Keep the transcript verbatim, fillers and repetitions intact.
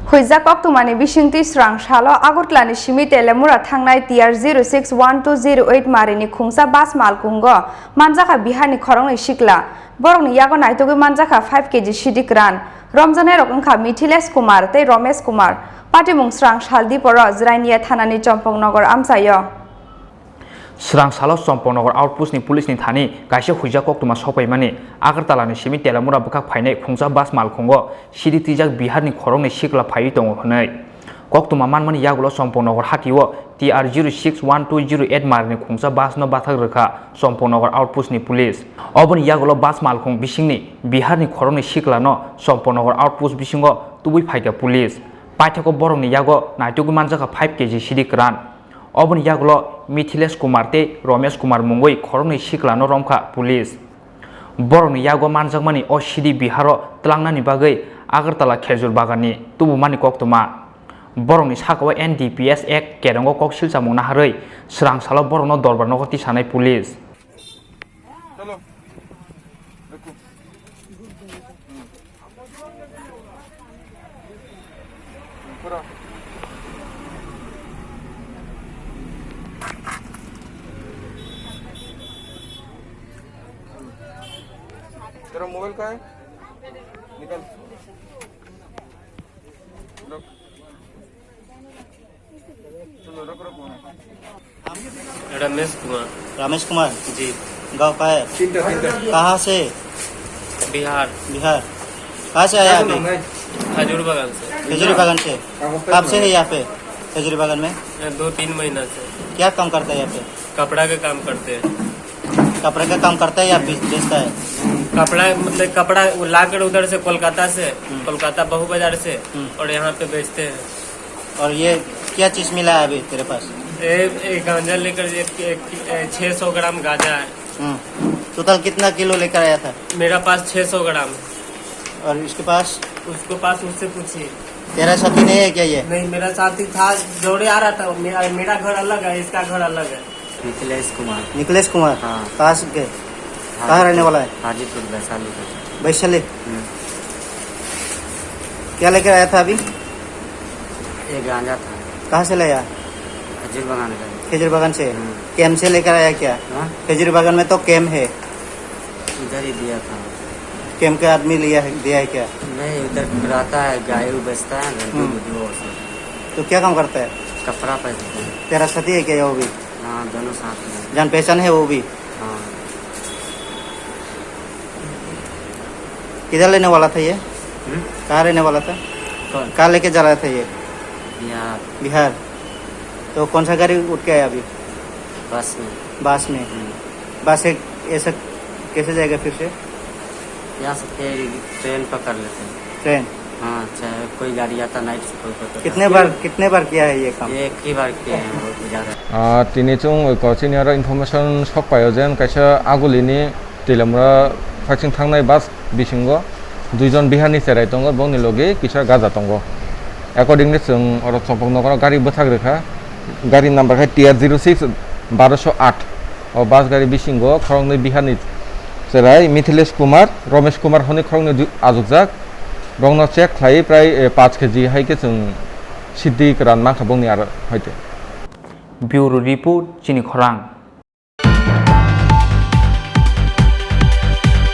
Huijak koktwmani bisingtwi srang salo Agartala ni simi Telemura thangnai T R zero six one two zero eight marini khungsa bus malkhungo manjakha Bihar ni khoroknwi sikla. Borokni yago naitugwi manjakha five K G sidi kwran. Romjanairok wngkha Mithilesh Kumar tei Romesh Kumar. Patimung srang sal diporo Jirania thanani Chompok Nogor amchaio. Srang salo Chompok Nogor Outpost ni police ni thani kaisa huijak koktwma sopaimani. Agartala ni simi Telemura bwkhak phainai khungsa bus malkhungo sidi twijak Bihar ni khoroknwi sikla phaiwi tongo hwnwi. Koktwma manmani yagulo Chompok Nogor hatio T R zero six one two zero eight marini khungsa bus no bathak rwkha Chompok Nogor Outpost ni police. Oboni yagulo bus malkhung bisingni Bihar ni khoroknwi sikla no Chompok Nogor Outpost bisingo tubui phaikha police. Paithakgo borokni yago naitugwi manjakha five K G sidi kwran. Oboni yagulo Mithilesh Kumar tei Romesh Kumar mungwi khoroknwi siklano romkha police. Borokni yago manjakmani o sidi Biharo tlangnani bagwi Agartala khejur baganni tubumani koktwma. Borokni sakao N D P S Act kerengo kok silchamung naharwi srang salo borokno dorbar nogo tisanai police. Chalo. Dekho. Hmm. Hmm, pura. तेरा मोबाइल कहाँ है? निकाल। रख। रमेश कुमार। रमेश कुमार। जी। गांव का है? कहाँ से? बिहार। बिहार। कहाँ से आया अभी? खजूर बागान से। खजूरी बागान से। कब से है यहाँ पे? खजूरी बागान में? दो तीन महीना से। क्या काम करता है यहाँ पे? कपड़ा का काम करते हैं। कपड़े का काम करता है या बेच-, बेचता है? कपड़ा, मतलब, कपड़ा वो लाकर उधर से, कोलकाता से, हम्म। कोलकाता बहु बाजार से, हम्म। और यहाँ पे बेचते हैं। और ये क्या चीज़ मिला है अभी तेरे पास? ए, एक गांजा लेकर एक, एक, ए, छह सौ ग्राम गांजा है। हम्म। टोटल कितना किलो लेकर आया था? मेरा पास छह सौ ग्राम है। और इसके पास? उसको पास, उससे पूछिए। तेरा साथी नहीं है क्या ये? नहीं, मेरा साथी था, दौड़े आ रहा था। मेरा, मेरा घर अलग है, इसका घर अलग है। निखिलेश कुमार। निखिलेश कुमार? हाँ। कहाँ से के? हाजीपुर। कहाँ रहने वाला है? हाजीपुर, वैशाली का। वैशाली? हम्म। क्या लेकर आया था अभी? ये गांजा था। कहाँ से लाया? खजूर बागान का। खजूर बागान से? हम्म। कैंप से लेकर आया क्या? हाँ? खजूर बागान में तो कैंप है। इधर ही दिया था। कैंप का आदमी लिया है, दिया है क्या? नहीं, उधर रहता है, गाय बेचता है, लड्डू हम्म। गुड्डू वो सब। तो क्या काम करता है? कपड़ा पहनता है। तेरा साथी है क्या वो भी? हाँ, दोनों साथ में। जान पहचान है वो भी? हाँ। किधर लेने वाला था ये? हम्म? कहाँ रहने वाला था? कौन? कहाँ लेके जा रहा था ये? बिहार। बिहार। तो कौन सा गाड़ी उठ के आया अभी? बस में। बस में? हम्म। बस से ऐसा कैसे जाएगा फिर से? यहाँ से फिर ट्रेन पकड़ लेते हैं। ट्रेन? हाँ, चाहे कोई गाड़ी आता नाइट से कोई पकड़ता। कितने बार, कितने बार किया है ये काम? ये एक ही बार किए हैं, बहुत ज़्यादा। Ah, tini chwng oi ko chini oro information sok paio jen kaisa agulini Telemura phaising thangnai bus bisingo duijon Biharni cherai tongo, bongni logi kisa gaja tongo. Accordingly, chwng oro Chompok Nogoro gari bwthak rwkha, gari number khe T R zero six baroso aat. O bus gari bisingo khoroknwi Biharni cherai Mithilesh Kumar, Romesh Kumar hwnwi khoroknwi dui-, achukjak. Bongno check khlaiwi prai, eh, paanch K G hai khe chwng siddi kwran mankha bongni aro hoite. Bureau Report, Chini Khorang.